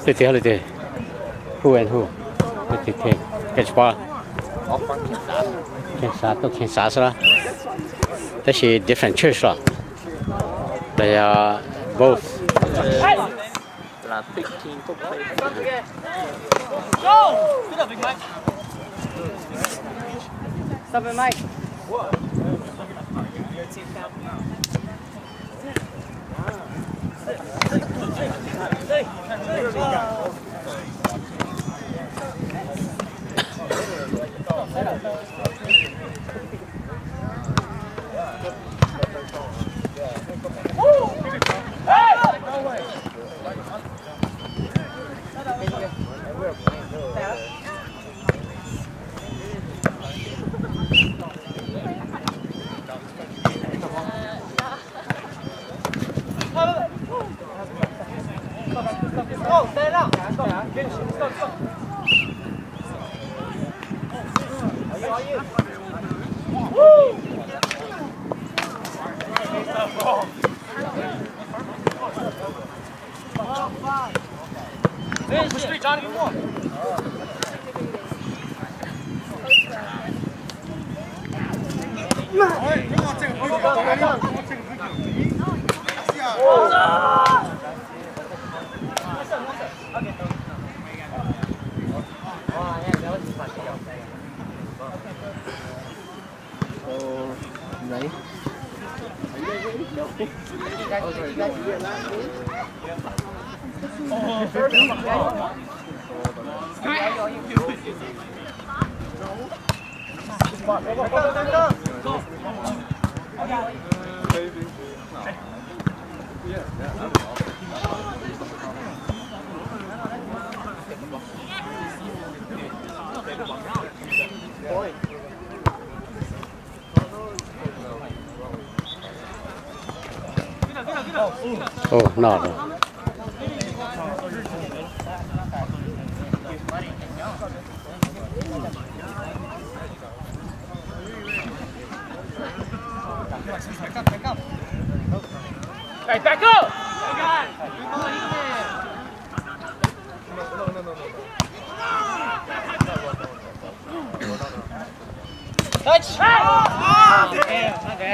Leej twg leej twg? Who and who? Leej twg kheej catch ball? Kheej xav, tuaj kheej xav xwb las. Tab sis different church los? Los yog both? Ub, noj lawm.